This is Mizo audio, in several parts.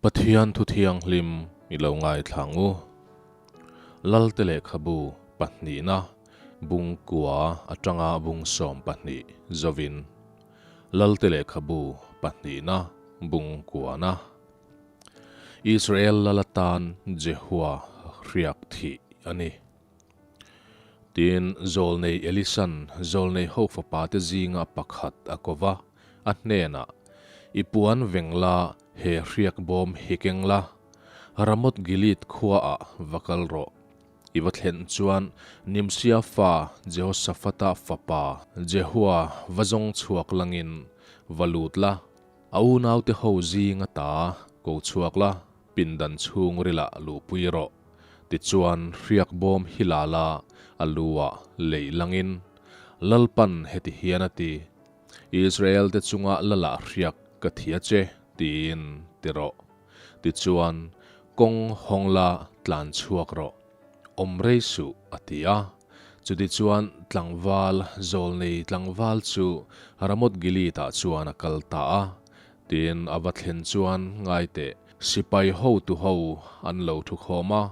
Pathian thu thianghlim i lo ngaithla ang u. Lalte lehkhabu pahnihna bung kua atanga bung 12 zovin. Lalte lehkhabu pahnihna bung kuana. Israel lal atan Jehua hriak thih a ni. Tin, zawlnei Elisan zawlnei ho fapate zinga pakhat a ko va, a hnenah, I puan veng la, he hriak bawm hi keng la, Ramoth Gilead khuaah va kal rawh. I va thlen chuan Nimsia fa Jehoshafata fapa Jehua va zawng chhuak langin va lut la, a unaute ho zinga ta ko chhuak la, pindan chhungrilah luhpui rawh. Tichuan, hriak bawm hi la la, a lu-ah lei langin, Lalpan heti hian a ti, Israel-te chunga lalah hriak ka thi a che, tiin ti rawh. Tichuan, kawng hawng la tlan chhuak rawh, awm rei suh, a ti a. Chutichuan, tlangval, zawlnei tlangval chu Ramoth-Gilead-ah chuan a kal ta a. Tin, a va thlen chuan ngai teh, sipai hotu ho an lo thu khawm a.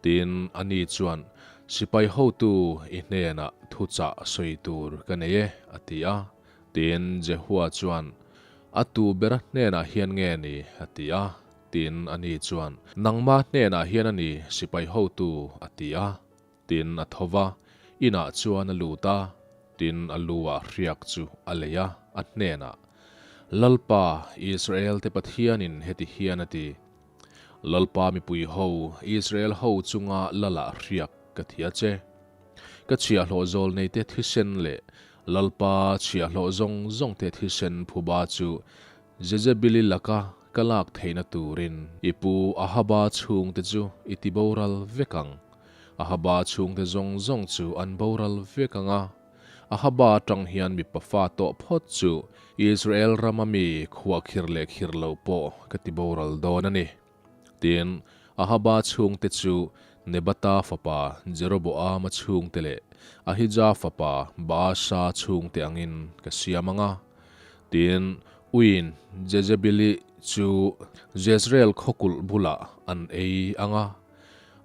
Tin, ani chuan, Sipai hotu i hnenah thuchah sawi tur ka nei e, a ti a. Tin, Jehua chuan, A tu bera hnenah hian nge ni? a ti a. Tin, ani chuan, Nangma hnenah hian a ni, sipai hotu, a ti a. Tin, a tho va, inah chuan a lut a, tin, a lu-ah hriak chu a lei a, a hnenah, Lalpa, Israel-te Pathianin heti hian a ti, Lalpa mipui ho, Israel ho chunga lalah hriak ka thi a che. Ka chhiahhlawh zawlneite thisen leh Lalpa chhiahhlawh zawng zawngte thisen phuba chu Jezebeli laka ka lak theihna turin i pu Ahaba chhungte chu i ti boral vek ang. Ahaba chhungte zawng zawng chu an boral vek ang a. Ahaba atang hian mipa fa tawh phawt chu Israel rama mi khuah khir leh khir lo pawh ka ti boral dawn a ni. Tin, Ahaba chhungte chu Nebata fapa Jeroboama chhungte leh Ahija fapa Baasha chhungte angin ka siam ang a. Tin, uiin Jezebeli chu Jezreel khawkulh bulah an ei ang a,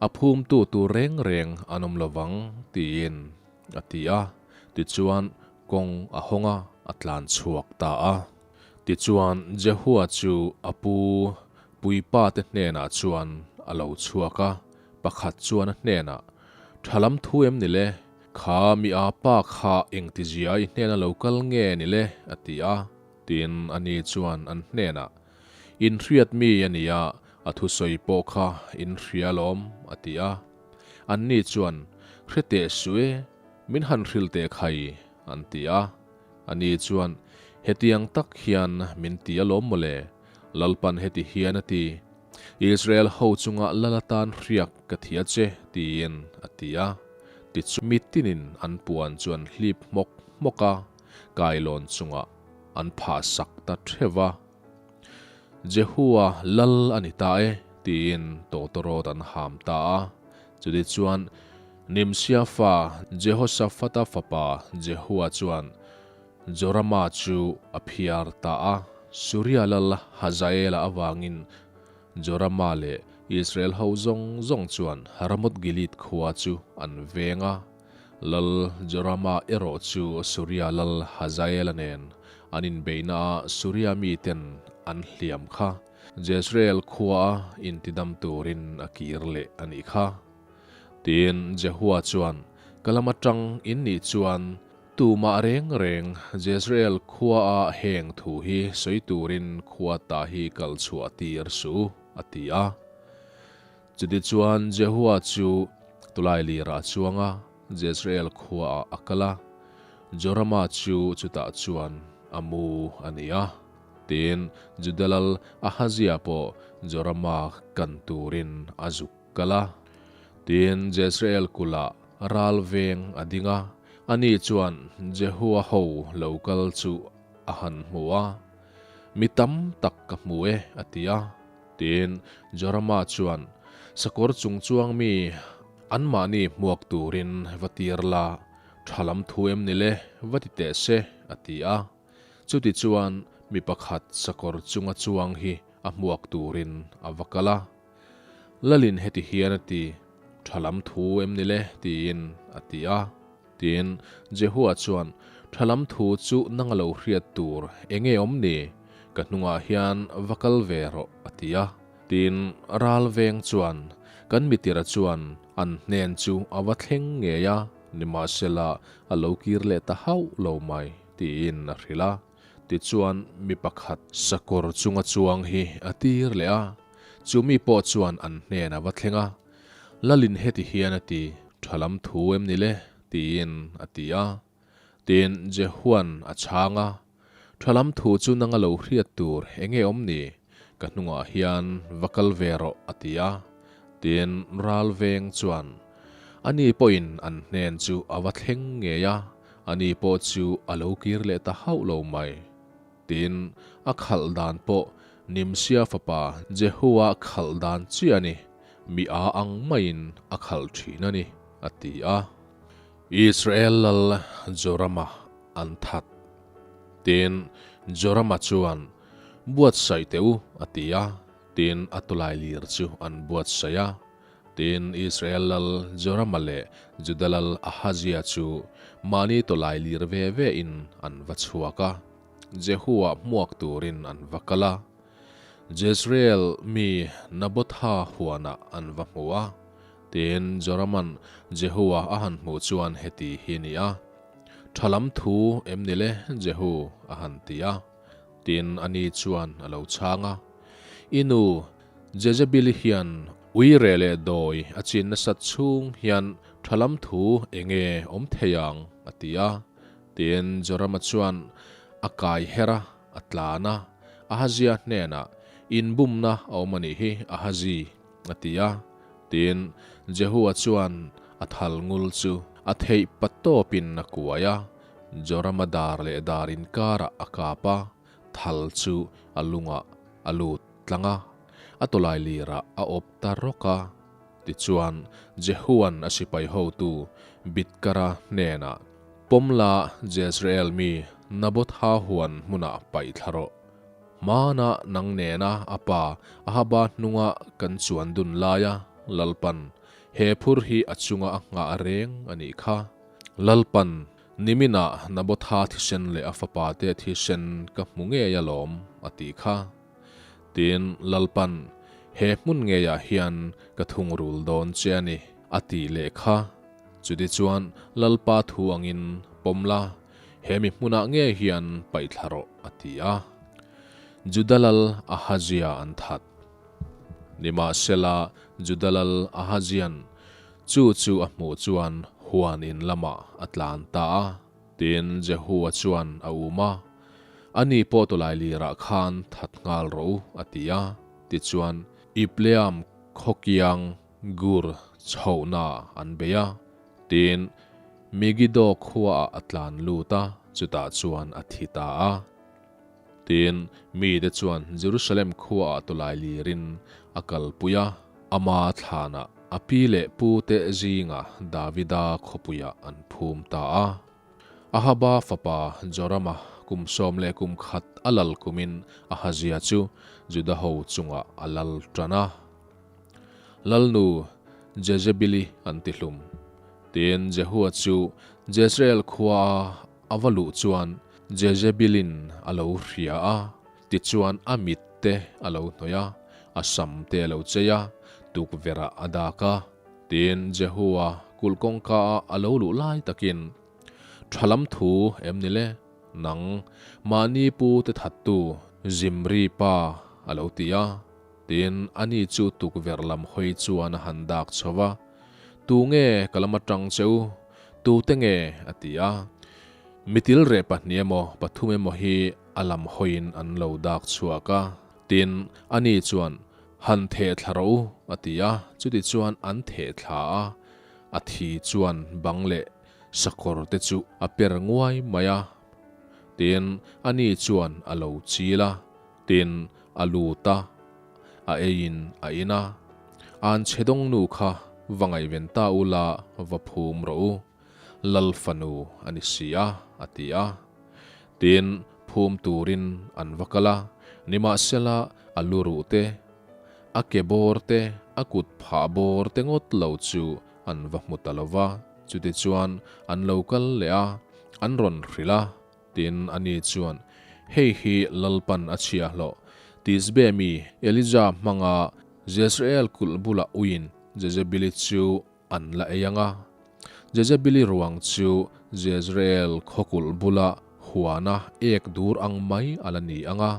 a phumtu tur reng reng an awm lo vang, tiin a ti a. Tichuan, kawng a hawng a, a tlan chhuak ta a. Tichuan, Jehua chu a pu puipate hnenah chuan a lo chhuak a, pakhat chuan a hnenah, Tha lam thu em ni le? Kha mi a pa kha engtizia i hnena lo kal nge ni le? a ti a. Tin, ani chuan an hnenah, In hriat mi a nia, a thusawi pawh kha in hria alawm, a ti a. Anni chuan, Hre teh suh e, min han hrilh teh khai, an ti a. Ani chuan, Hetiang tak hian min ti alawm mawle, Lalpan heti hian a ti, Israel ho chunga lal atan hriak ka thi a che, tiin a ti a. Tichuan mi tinin an puan chu an hlip hmawk hmawk a, kailawn chungah an phah sak ta theuh va. Jehua lal a ni ta e, tiin tawtawrawt an ham ta a. Chutichuan Nimsia fa Jehoshafata fapa Jehua chuan Jorama chu a phiar ta a, Suria lal Hazaela avangin Jorama leh Israel ho zawng zawng chuan Ramoth-Gilead khua chu an veng a. Lal Jorama erawh chu Suria lal Hazaela nen an inbeihnaah Suria miten an hliam kha Jezreel khuaa intidam turin a kir leh a nih kha. Tin, Jehua chuan, Ka lam atang in nih chuan Tumah reng reng Jezreel khuaa heng thu hi sawi turin khua ta hi kal chhuah tir suh u, a ti a. Chutichuan Jehua chu tulai lirah a chuang a, Jezreel khuaah a kal a, Jorama chu chutah chuan a mu a ni a. Tin, Juda lal Ahazia pawh Jorama kan turin a zuk kal a. Tin, Jezreel kulh-ah ral veng a ding a, ani chuan Jehua ho lo kal chu a han hmu a, Mi tam tak ka hmu e, a ti a. Tin, Jorama chuan, Sakawr chung chuang mi anmahni hmuak turin va tir la, tha lam thu em ni le, va ti teh se, a ti a. Chutichuan, mi pakhat sakawr chunga chuang hi. a hmuak turin a va kal a. Lalin heti hian a ti, Tha lam thu em ni le? tiin a ti a. Tin, Jehua chuan, Tha lam thu chu nang a lo hriat tur eng nge awm ni? Ka hnungah hian va kal ve rawh, a ti a. Tin, ral veng chuan, Kan mitira chuan an hnen chu a va thleng ngei a, nimahsela a lo kir leh ta hauh lo mai, tiin a hrilh a. Tichuan, mi pakhat sakawr chunga chuang hi a tir leh a, chu mi pawh chuan an hnen a va thleng a. Lalin heti hian a ti, Tha lam thu em ni le? tiin a ti a. Tin, Jehuan a chhang a, Tha lam thu chu nanga lo hriat tur eng nge awm ni? Ka hnungah hian va kal ve rawh, a ti a. Tin, ral veng chuan, Ani pawhin an hnen chu a va thleng ngei a, ani pawh chu a lo kir leh ta hauh lo mai. Tin, a khalh dan pawh Nimsia fapa Jehua khalh dan chiah a ni, mi a ang maiin a khalh thin a ni, a ti a. Israel lal Jorama an that. Tin, Jorama chuan, Buatsaih teh u, a ti a. Tin, a tawlai lir chu an buatsaih a. Tin, Israel lal Jorama leh Juda lal Ahazia chu mahni tawlai lir ve ve in an va chhuak a, Jehua hmuak turin an va kal a. Jezreel mi Nabotha huanah an va hmu a. Tin, Joraman Jehua a han hmuh chuan heti hi ni a, Tha lam thu em ni le, Jehu? a han ti a. Tin, ani chuan a lo chhang a, I nu, Jezebeli hian ui reh leh dawi a chin nasat chhung hian tha lam thu eng nge awm thei ang? a ti a. Tin, Jorama chuan a kai her a, a tlan a, Ahazia hnenah, Inbumna a awm a nih hi, Ahazi, a ti a. Tin, Jehua chuan a thal ngul chu a theih patawpin a kuai a, Jorama dar leh dar inkarah a kap a, thal chu a lungah a lut tlang a, a tawlai lirah a awp ta rawk a. Tichuan, Jehua'n a sipai hotu Bitkara hnenah, Pawmla Jezreel mi Nabotha huan hmunah paih thla rawh. Hmana nang nena a pa Ahaba hnunga kan chuan dun laia Lalpan he phur hi a chunga a nghah reng a nih kha. Lalpan, Niminah Nabotha thisen leh a fapate thisen ka hmu ngei alawm, a ti kha. Tin, Lalpan, He hmun ngeiah hian ka thungrul dawn che a ni, a ti leh kha. Chutichuan, Lalpa thu angin pawm la, he mi hmunah ngei hian paihthla rawh, a ti a. Juda lal Ahazia an that. Nimahsela, Juda lal Ahazian chu chu a hmuh chuan huan in lamah a tlan ta a. Tin, Jehua chuan a um a, Ani pawh tawlai lirah khan that nghal rawh u, a ti a. Tichuan, Ipleam khawkiang Gur chhohna an bei a. Tin, Megiddo khuaah a tlan lut a, chutah chuan a thi ta a. Tin, mite chuan Jerusalem khuaah tawlai lirin a kalpui a, ama thlanah a pi leh pute zingah Davida khawpuiah an phum ta a. Ahaba fapa Jorama kum 11 a lal kumin Ahazia chu Juda ho chungah a lal tan a. Lalnu Jezebeli an ti hlum. Tin, Jehua chu Jezreel khuaa A va luh chuan Jezebelin a lo hria a, tichuan a mit te a lo hnawih a, a sam te a lo chei a, tukverh-ah a dak a. Tin, Jehua kulh kawngka-ah a lo luh lai takin, Tha lam thu em ni le? Nang, mahni pu te thattu Zimri pa, a lo ti a. Tin, ani chu tukverh lam hawi chuan a han dak chho va, Tu nge ka lam atang che u? Tute nge? a ti a. Mitil reh pahnih emaw pathum emaw hi a lam hawiin an lo dak chhuak a. Tin, ani chuan, Han theh thla rawh u, a ti a. Chuti chuan an theh thla a. A thi chuan bang leh sakawr te chu a per nguai mai a. Tin, ani chuan a lo chil a. Tin, a lut a, a eiin a in a. An chhe dawng nu kha va ngaihven ta ula va phum rawh u, Lal fanu a ni si a, a ti a. Tin, phum turin an va kal a. Nimahsela, a lu ruh te, a ke bawr te, a kut phah bawr te ngawt lo chu an va hmu ta lo va. Chutichuan, an lo kal leh a, an rawn hrilh a. Tin, ani chuan, Hei hi Lalpan a chhiahhlawh, Tisbe mi Elija hmanga Jezreel kulh bulah uiin Jezebeli chu an la ei ang a. Jezebeli ruang chu Jezreel khawkulh bula huana ek dur ang mai a la ni ang a.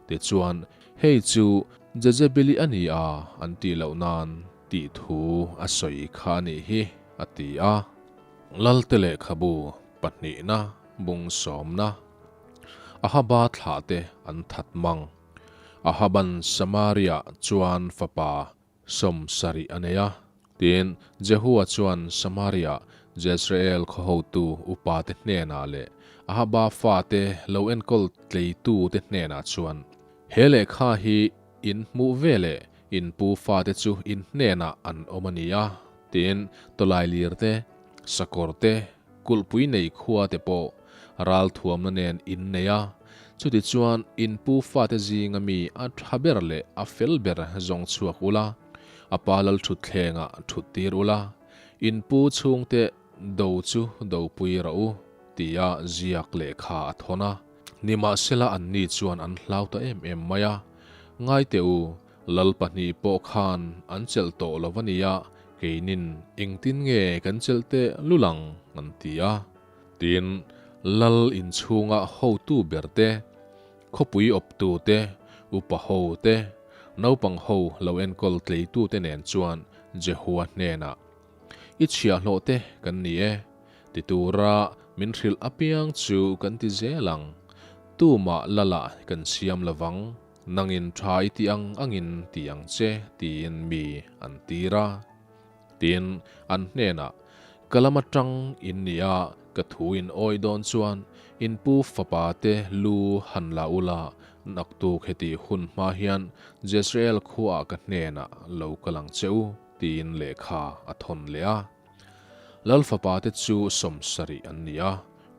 Tichuan, Hei chu Jezebeli a ni a, an tih loh nan tih thu a sawi kha a nih hi, a ti a. Lalte lehkhabu pahnihna bung sawmna Ahaba thlahte an that mang. Ahaban Samaria chuan fapa 70 a nei a. Tin, Jehua chuan Samaria, Jezreel khaw hotu upate hnenah leh Ahaba fate lo enkawl tleitute hnenah chuan, He lehkha hi in hmuh ve leh in pu fate chu in hnenah an awm a ni a, tin, tawlailir te, sakawr te, kulhpui nei khua te pawh ralthuamna nen in nei a, chutichuan in pu fate zinga mi a tha ber leh a fel ber zawng chhuak ula, a pa lal thutthlengah thut tir ula, in pu chhungte do chu dopui rawh u, tia ziak lehkha a thawn a. Nimahsela anni chuan an hlau ta em em mai a, Ngai teh u, Lal pahnih pawh khan an chelh tawh lo a nia, keinin engtin nge kan chelh teh lul ang? an ti a. Tin, Lal inchhunga hotu ber te, khawpui awptu te, upa ho te, naupang ho lo enkawl tleitu te nen chuan Jehua hnenah, I chhiahhlawh te kan ni e, ti tura min hrilh apiang chu kan ti zel ang, tumah Lalah kan siam lovang. Nangin tha i tih ang angin ti ang che, tiin mi an tir a. Tin, an hnenah, Ka lam atang in ni a, ka thu in awi dawn chuan in pu fapa te lu han la ula, naktuk hetih hun hma hian Jezreel khuaah ka hnenah lo kal ang che u, tiin lehkha a thawn leh a. Lal fapa te chu 70 an ni a,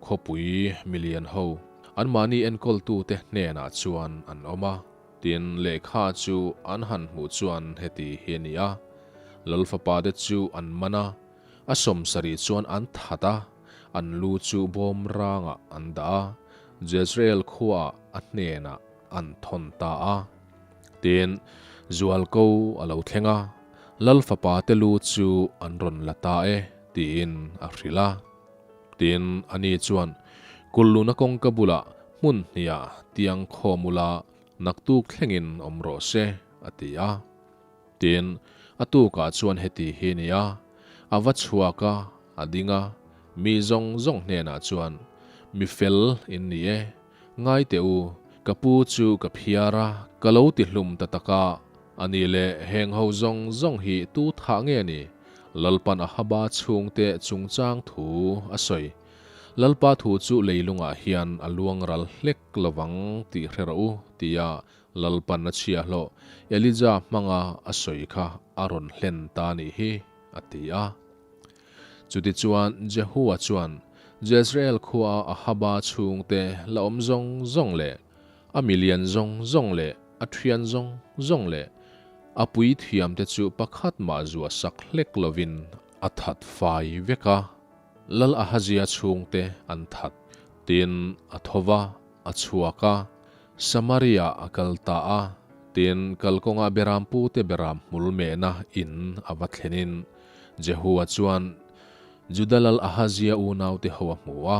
khawpui milian ho, anmahni enkawltute hnenah chuan an awm a, tin lehkha chu an han hmuh chuan heti hi a ni a, Lal fapa te chu an man a, a 70 chuan an that a, an lu chu bawm rangah an dah a, Jezreel khuaah a hnenah an thawn ta a. Tin, zualko a lo thleng a, Lal fapa te lu chu an rawn la ta e, tiin a hrilh a. Tin, ani chuan, Kulluna kawngka bulah hmun hniah tiang khawm ula naktuk thlengin awm rawh se, a ti a. Tin, a tukah chuan heti hi a ni a, a va chhuak a, a ding a, mi zawng zawng hnenah chuan, Mi fel in ni e, Ngai teh u, ka pu chu ka phiar a, ka lo ti hlum ta tak a, a ni leh heng ho zawng zawng hi tu thah nge ni? Lalpan Ahaba chhungte chungchang thu a sawi. Lalpa thu chu leilungah hian a luang ral hlek lovang tih hre rawh u, tia Lalpan a chhiahhlawh Elija hmanga a sawi kha a rawn hlen ta nih hi, a ti a. Chutichuan Jehua chuan Jezreel khuaa Ahaba chhungte la awm zawng zawng leh a milian zawng zawng leh a thian zawng zawng leh a puithiamte chu pakhat mah zuah sak hlek lovin a that fai vek a. Lal Ahazia chhungte an that. Tin, a tho va, a chhuak a, Samaria a kal ta a. Tin, kalkawnga Berampute beram hmul mehna in a va thlenin Jehua chuan Juda lal Ahazia unaute ho a hmu a,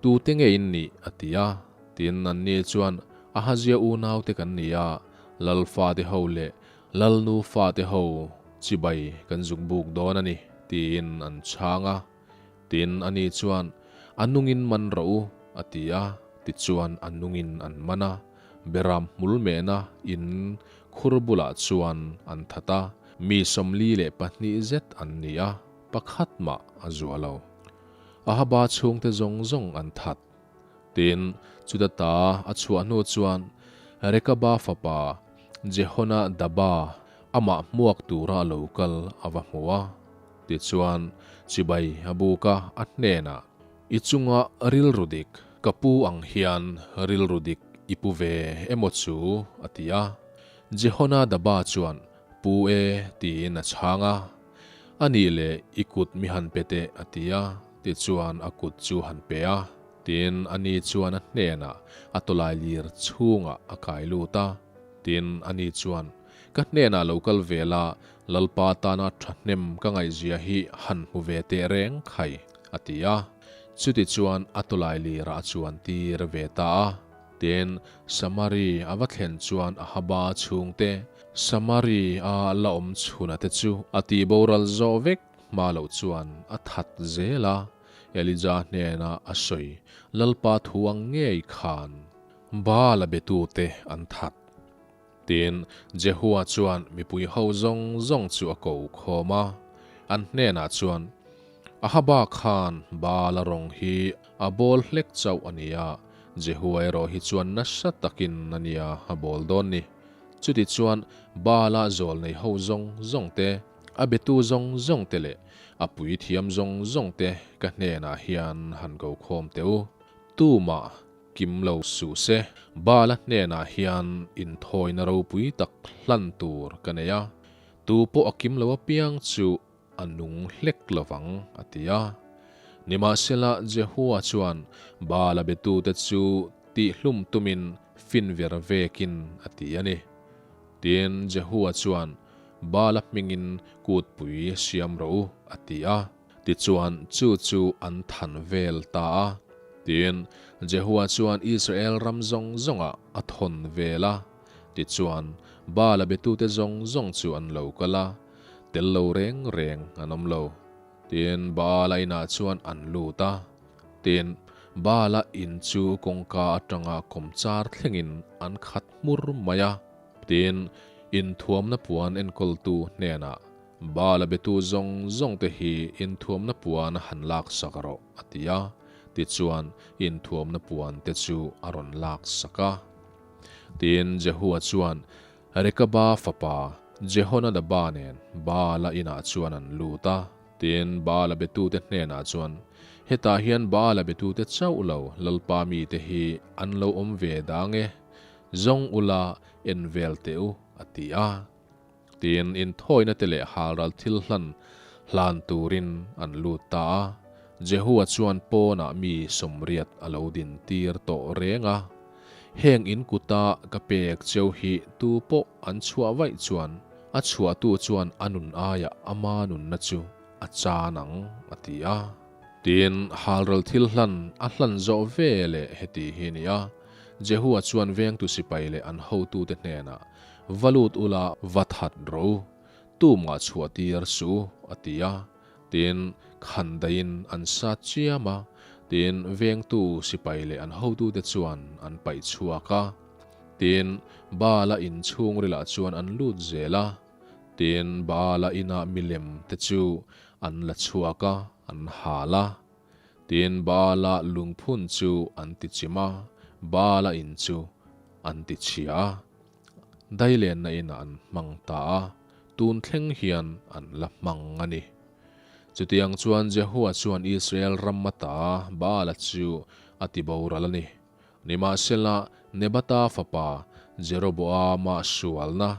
Tute nge in nih? a ti a. Tin, anni chuan, Ahazia unaute kan ni a, lal fate ho leh lalnu fate ho chibai kan zuk buk dawn a ni, tiin an chhang a. Tin, ani chuan, A nungin man rawh u, a ti a. Tichuan, a nungin an man a. Beram hmul mehna in khur bulah chuan an that a, mi 42 zet an ni a, pakhat mah a zuah lo. Ahaba chhungte zawng zawng an that. Tin, chuta ta a chhuah hnu chuan Rekaba fapa Jehonadaba amah hmuak tura lo kal a va hmu a. Tichuan, chibai a buk a, a hnenah, I chunga rilru dik, ka pu ang hian rilru dik. i pu ve emaw chu? a ti a. Jehonadaba chuan, Pu e, tiin a chhang a. A nih leh i kut mi han pe teh, a ti a. Tichuan a kut chu han pe a. Tin, ani chuan a hnenah a tawlailir chhungah a kai lut a. Tin, ani chuan, Ka hnenah lo kal ve la, Lalpa tana thahnem ka ngaihzia hi han hmu ve teh reng khai, a ti a. Chutichuan a tawlailirah a chuan tir ve ta a. Tin, Samari a va thlen chuan Ahaba chhungte, Samari a la awm chhuna te chu a tihboral zawh vek hma loh chuan a that zel a. Elija hnena a sawi, Lalpa thu ang ngei khan Baal a betute an that. Tin, Jehua chuan mipui ho zawng zawng chu a ko khawm a, an hnenah chuan, Ahaba khan Baala rawng hi a bawl hlek chauh a ni a, Jehua erawh hi chuan nasa takin a nia a bawl dawn ni. Chutichuan, Baala zawl nei ho zawng zawng te, a betu zawng zawng te leh a puithiam zawng zawng te ka hnenah hian han ko khawm teh u. Tumah Kim lo suh se, Baala hnenah hian inthawina ropui tak hlan tur ka nei a, tu pawh a kim lo apiang chu a nung hlek lo vang, a ti a. Nimahsela, Jehua chuan Baala betute chu tihhlum tumin finver vekin a ti a ni. Tin, Jehua chuan, Baala hmingin kutpui siam rawh u, a ti a. Tichuan, chu chu an than vel ta a. Tin, Jehua chuan Israel ram zawng zawngah a thawn vel a. Tichuan, Baala betute zawng zawng chu an lo kal a, tel lo reng reng an awm lo. Tin, Baala inah chuan an lut a. Tin, Baala in chu kawngka atanga kawmchar thlengin an khat hmur mai a. Tin, inthuamna puan enkawltu hnenah Baal a betu zawng zawng te hi inthuamna puan han lak sak rawh, a ti a. Tichuan, inthuamna puan te chu a rawn lak sak a. Tin, Jehua chuan Rekaba fapa Jehonadaba nen Baala inah chuan an lut a. Tin, Baala betute hnenah chuan, Hetah hian Baala betute chauh lo Lalpa mite hi an lo awm ve dang e, zawng ula en vel teh u, a ti a. Tin, inthawina te leh halral thil hlan hlan turin an lut ta a. Jehua chuan pawnah mi 80 a lo din tir tawh reng a. Heng in kuta ka pek cheu hi tu pawh an chhuah vaih chuan a chhuahtu chuan a nun aiah ama nunna chu a chan ang, a ti a. Tin, halral thil hlan a hlan zawh ve leh heti hi a ni a, Jehua chuan vengtu sipai leh an hotute hnenah, Va lut ula va that rawh u, tumah chhuah tir suh u, a ti a. Tin, khan daihin an sa chiam a, tin, vengtu sipai leh an hotute chuan an paih chhuak a. Tin, Baala in chhungrilah chuan an lut zel a, tin, Baala inah milem te chu an la chhuak a, an hal a. Tin, Baala lungphun chu an ti chim a, Baala in chu an ti chhia a. Dailenna inah an hmang ta a, tun thleng hian an la hmang a ni. Chutiang chuan Jehua chuan Israel ram ata Baala chu a ti boral a ni. Nimahsela, Nebata fapa Jeroboama sualna,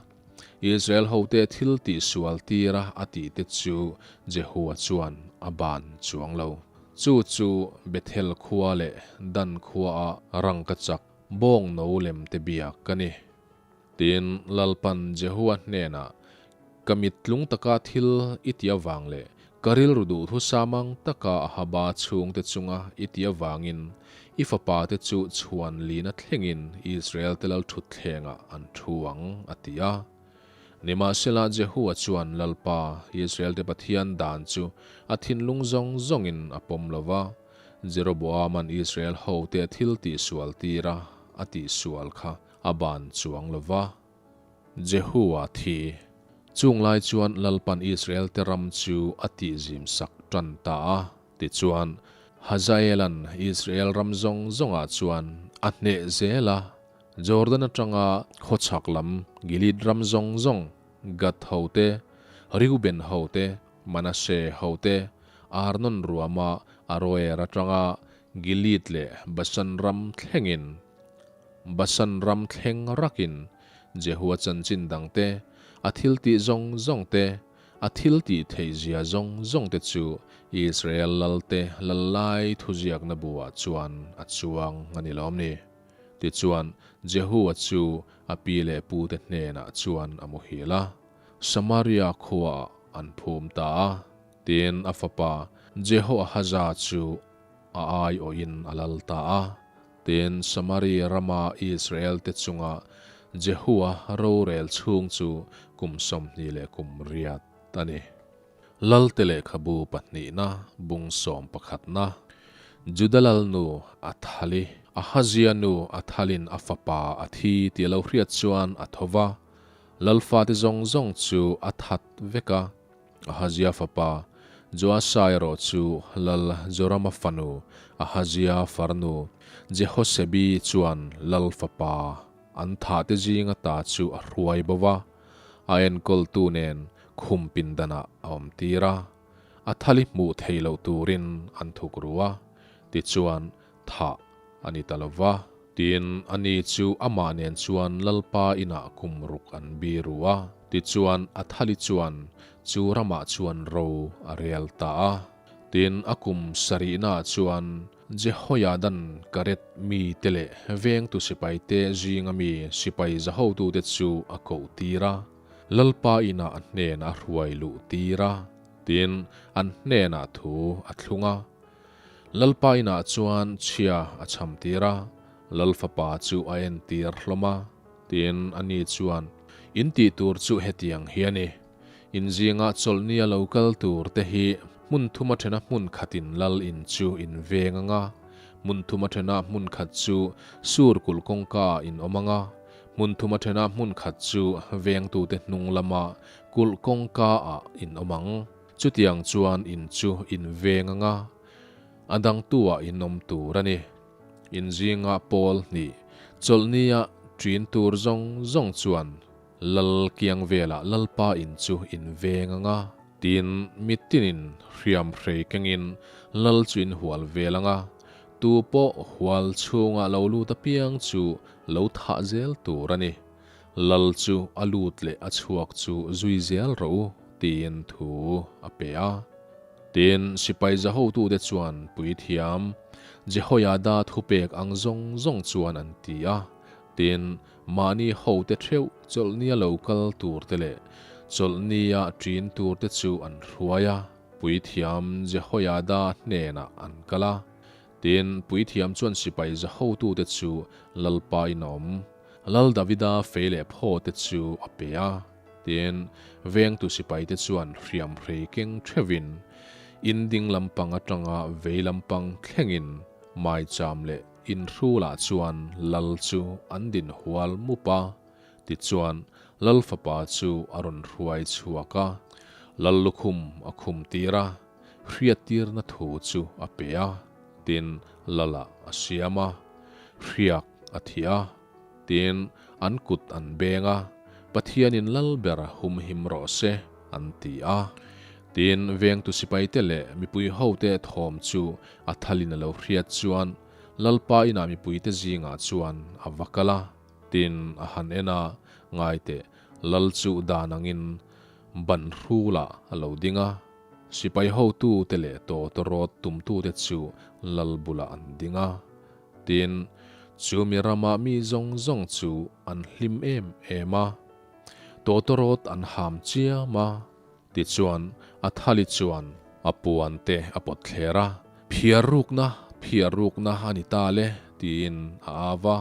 Israel hote thil tih sual tira a tihte chu Jehua chuan a ban chuang lo. Chu chu Bethel khua leh Dan khuaa rangkachak Bawng no lem te biak ka ni. Tin, Lalpan Jehua hnenah, Ka mit tlung taka thil i ti avang leh ka rilru duhthu samang taka Ahaba chhungte chunga i ti avangin i fapate chu chhuan lina thlengin Israel te lal thutthlengah an thu ang, a ti a. Nimahsela, Jehua chuan Lalpa, Israel te Pathian dan chu a thinlung zawng zawngin a pawm lo va. Jeroboaman Israel hote thil tihsual tira a tihsual kha a ban chuang lo va. Jehua thi. Chung lai chuan Lalpan Israelte ram chu a tihzim sak tan ta a. Tichuan, Hazaelan Israel ram zawng zawngah chuan a hneh zel a, Jordan atanga khawchhak lam Gilead ram zawng zawng, Gad hote, Reuben hote, Manasseh hote, Arnon ruama Aroer atanga Gilead leh Bashan ram thlengin. Basan ram thleng rakin Jehua chanchin dang te, a thiltih zawng zawng te, a thiltih theihzia zawng zawng te chu Israel lalte lal lai thuziakna buah chuan a chuang a ni lawm ni? Tichuan, Jehua chu a pi leh pute hnenah chuan a muhil a. Samaria khuaah an phum ta a, tin a fapa Jehoahaza chu a aiawhin a lal ta a. Tin, Samaria rama Israel-te chunga Jehua rorel chhung chu kum 28 a ni. Lalte lehkhabu pahnihna, bung sawmpakhatna, Juda lalnu Athali, Ahazia nu Athalin a fapa a thi tih a lo hriat chuan a tho va, Lalfate zawng zawng chu a that vek a. Ahazia fapa Joasa erawh chu Lal Jorama fanu Ahazia farnu Jehosebi chuan Lal fapa an thahte zinga ta chu a hruai bo va, a enkawltu nen khum pindanah a awm tir a, a thali hmuh thei loh turin an thuk ru a, tichuan thah a ni ta lo va. Tin, ani chu amah nen chuan Lalpa inah kum ruk an bi ru a, tichuan a thali chuan chu ramah chuan ro a rel ta a. Tin, a kum sarihnaah chuan Jehoiadan Karet mite leh vengtu sipaite zinga mi sipai zahotute chu a koh tir a, Lalpa inah a hnenah a hruai luh tir a, tin, an hnenah thu a thlung a. Lalpa inah chuan chhia a chham tir a, Lal fapa chu a en tir hlawm a, tiin ani chuan, In tih tur chu hetiang hi a ni. In zingah chawlhnia lo kal tur te hi hmun thuma thena hmun khatin Lal in chu in veng ang a, hmun thuma thena hmun khat chu sur kulh kawngka ah in awm ang a, hmun thuma thena hmun khat chu vengtute hnung lama kulh kawngka ah in awm ang. Chutiang chuan in chu in veng anga a dangtu-ah in awm tur a ni. In zinga pawl hnih chawlhnia ṭin tur zawng zawng chuan Lal kiang velah Lalpa in chu in veng anga tin mitinin hriam hrei kengin Lal chu in hual vel anga tu pawh hual chhunga lo lut apiang chu lo thah zel tur a ni. Lal chu a lut leh a chhuak chu zui zel rawh u, tiin thu a pe a. Tin, sipai zahotute chuan puithiam Jehoiada thupek ang zawng zawng chuan an ti a. Tin, mahni hote theuh chawlhnia lo kal turte leh chawlhnia ṭin turte chu an hruai a, puithiam Jehoiada hnenah an kal a. Tin, puithiam chuan sipai zahotute chu Lalpa inawm. Lal Davida fei leh phaw te chu a pe a, tin, vengtu sipai te chuan hriam hrei keng theuhin in ding lampang atanga vei lampang thlengin maicham leh inhrulah chuan lal chu an din hual mup a, tichuan lal fapa chu a rawn hruai chhuak a, lal lukhum a khum tir a, hriattirna thu chu a pe a, tin, lalah a siam a, hriak a thi a, tin, an kut an beng a, Pathianin lal ber humhim rawh se, an ti a. Tin, vengtu sipaite leh mipui hote thawm chu a thalin a lo hriat chuan Lalpa inah mipuite zingah chuan a va kal a, tin, a han en a, Ngaiteh, lal chu dan angin ban hrulah a lo ding a, sipai hotute leh tawtawrawt tumtute chu lal bulah an ding a. Tin, chu mi rama mi zawng zawng chu an hlim em em a, tawtawrawt an ham chiam a. Tichuan, a thali chuan a puan te a pawt thler a, Phiar rukna, phiar rukna a ni ta le, tiin a au va.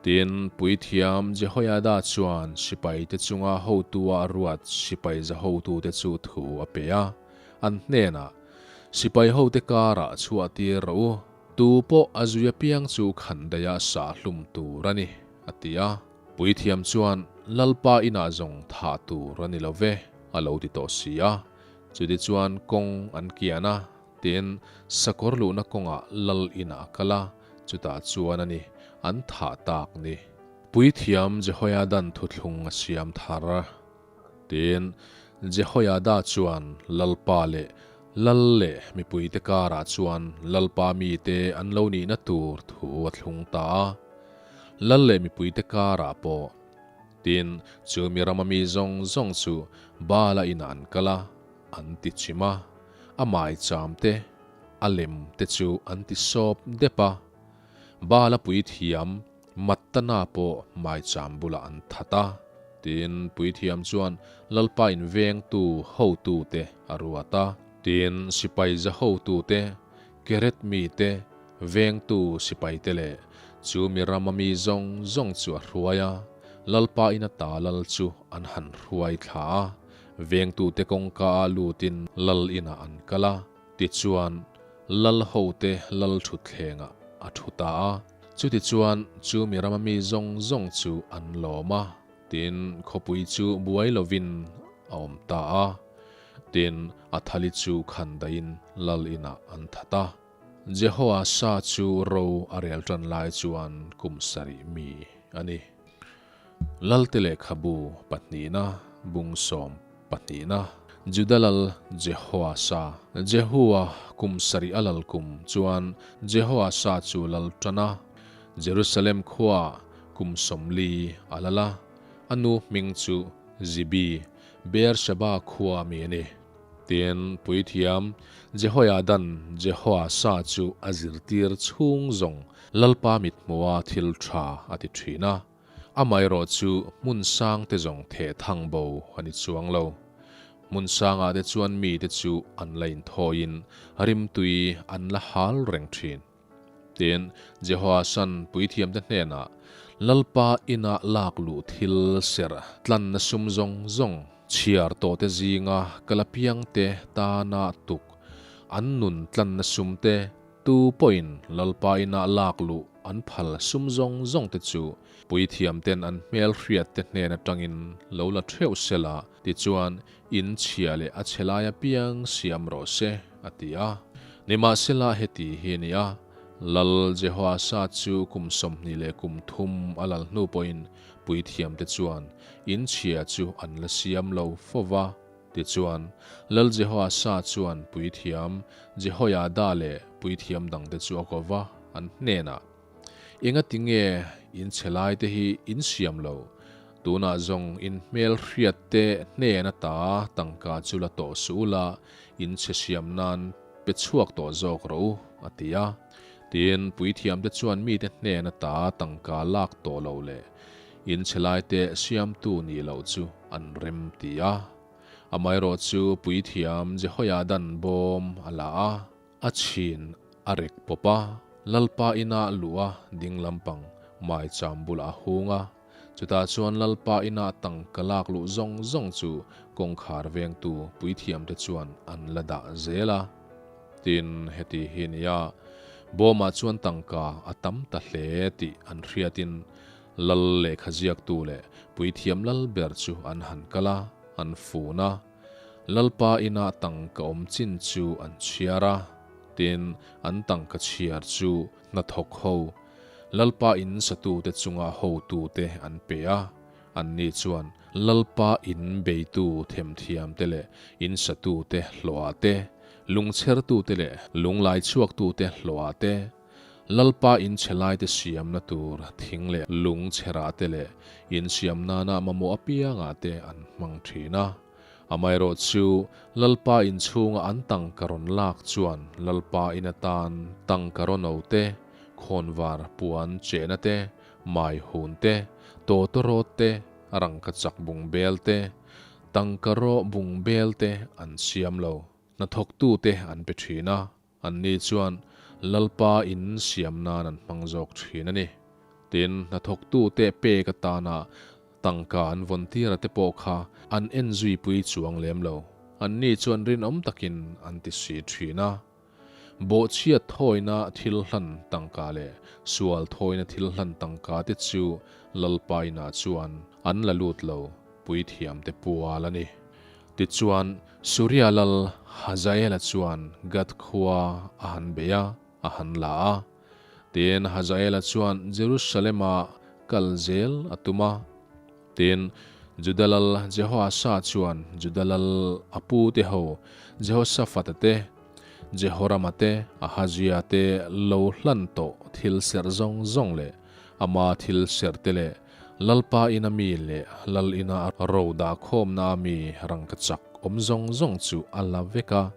Tin, puithiam Jehoiada chuan sipaite chunga hotua a ruat sipai zahotute chu thu a pe a, an hnenah, Sipai hote karah chhuahtir rawh u, Tu pawh a zui apiang chu khandaia sah hlum tur a ni, a ti a. Puithiam chuan, Lalpa inah zawng thah tur a ni lo ve, a lo ti tawh si a. Chutichuan kawng an kian a, tin, sakawr luhna kawngah lal inah a kal a, chutah chuan a ni, an thah tak ni. Puithiam Jehoiadan thuthlung a siam thar. Tin, Jehoiada chuan Lalpa leh Lal leh mipuite karah chuan Lalpa mite an lo nihna tur thu a thlung ta a. Lal leh mipuite karah pawh. Tin, chu mi rama mi zawng zawng chu Baala inah an kal a, an ti chim a, a maicham te, a lem te chu an ti sawp dep a. Baala puithiam Mattana pawh maicham bulah an that a. Tin, puithiam chuan Lalpa invengtu hotute a ruat a. Tin, sipai za hotute, Keret mite, vengtu sipaite leh chu mi rama mi zawng zawng chu a hruai a, Lalpa ina ta lal chu an han hruai thla a. Vengtute kawngka ah lutin lal inah an kal a, tichuan lal hote lal thutthlengah a thu ta a. Chutichuan chu mi rama mi zawng zawng chu an lawm a, tin khawpui chu buai lovin a awm ta a. Tin, a thali chu khan daihin lal inah an that a. Jehoasa chu ro a rel tan lai chuan kum sarih mi a ni. Lalte lehkhabu pahnihna bung 12na Juda lal Jehoasa. Jehua kum sarih a lal kum chuan Jehoasa chu lal tan a, Jerusalem khuaah kum 40 a lal a, a nu hming chu Zibi, Beersheba khua mi a ni. Tin, puithiam Jehoiadan Jehoasa chu a zirtir chhung zawng Lalpa mithmuha thil tha a ti thin a, amaherawh chu hmun sang te zawng theh thang bo a ni chuang lo. Hmun sangah te chuan mite chu an la inthawiin rimtui an la hal reng thin. Tin, Jehoasan puithiamte hnenah, Lalpa inah lak luh thil serh tlanna sum zawng zawng chhiar tawhte zinga kalapiangte tana tuk an nun tlanna sumte, Tu pawhin Lalpa inah lak luh an phal sum zawng zawng te chu puithiam ten an hmel hriat te hnen atangin lo la theuh se la, tichuan in chhia leh a chhe lai apiang siam rawh se, a ti a. Nimahsela heti hi a ni a, Lal Jehoasa chu kum 23 a lal hnu pawhin puithiam te chuan in chhia chu an la siam lo fo va. Tichuan, Lal Jehoasa chuan puithiam Jehoiada leh puithiam dangte chu a ko va, an hnenah, Engati nge in chhe laite hi in siam lo? Tunah zawng in hmel hriatte hnen ata tangka chu la tawh suh ula, in chhe siam nan pe chhuak tawh zawk rawh u, a ti a. Tin, puithiamte chuan mite hnen ata tangka lak tawh lo leh In chhe laite siamtu nih loh chu an rem ti a. Amaherawh chu puithiam Jehoiadan bawm a la a, a chhin a rek pawp a, Lalpa inah luh a ding lampang maicham bulah a hung a. Chutah chuan Lalpa inah tangka lak luh zawng zawng chu kawngkhar vengtu puithiamte chuan an la dah zel a. Tin, heti hi nia, bawmah chuan tangka a tam ta hle tih an hriatin Lal lehkha ziaktu leh puithiam lal ber chu an han kal a, an fun a. Lalpa inah tangka awm chin chu an chhiar a, tin, an tangka chhiar chu hnathawk ho, Lalpa in satute chunga hotute an pe a. Anni chuan Lalpa in beitu themthiamte leh in satute hlawhah te, lungchhertute leh lunglai chhuaktute hlawhah te, Lalpa in chhe laite siamna tur thing leh lung chherah te leh in siam nana mamawh apiangah te an hmang thin a. Amaherawh chu Lalpa in chhunga an tangka rawn lak chuan Lalpa in atan tangka rawn o te, khawnvar puan chehna te, mai hun te, tawtawrawt te, rangka chak bungbel te, tangka rawh bungbel te an siam lo. Hnathawktute an pe thin a. Anni chuan Lalpa in siam nan an hmang zawk thin a ni. Tin, hnathawktute pek atana tangka an vawn tira te pawh kha an en zui pui chuang lem lo. Anni chuan rinawm takin an ti si thin a. Bawhchhiat thawina thil hlan tangka leh sual thawina thil hlan tangka te chu Lalpa inah chuan an la lut lo, puithiamte pual a ni. Tichuan, Suria lal Hazaela chuan Gath khua a han bei a, a han la a. Tin, Hazaela chuan Jerusalem-a kal zel a tum a. Tin, Juda lal Jehoasa chuan Juda lal a pute ho Jehoshaphat-a te, Jehorama te, Ahazia te lo hlan tawh thil serh zawng zawng leh. Ama thil serh te leh Lalpa ina mi leh Lal ina a ro dah khawmna a mi rangkachak awm zawng zawng chu a la vek a.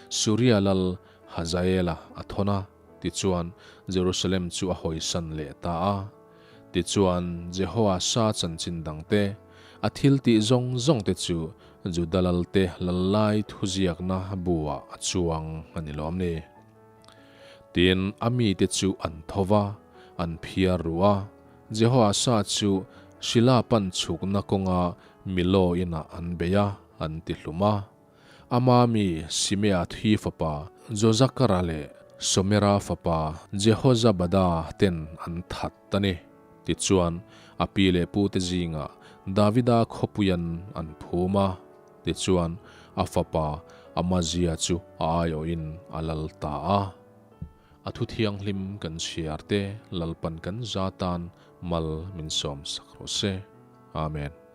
Suria lal Hazaela a thawn a, tichuan Jerusalem chu a hawisan leh ta a. Tichuan Jehoasa chanchin dangte, a thiltih zawng zawngte chu Juda lalte lal lai thuziakna buah a chuang a ni lawm ni? Tin, a mite chu an tho va, an phiar ru a. Jehoasa chu Shila pan chhukna kawnga Milo inah an bei a, an ti hlum a. Ama mi Simea thi fapa Jozakara leh Somera fapa Jehozabada ten an that a ni. Tichuan, a pi leh pute zingah Davida khawpuian an phum a. Tichuan, a fapa Amazia chu a aiawhin a lal ta a. A thu thianghlim kan chhiar te Lalpan kan za tan mal min sawmsak rawh se. Amen.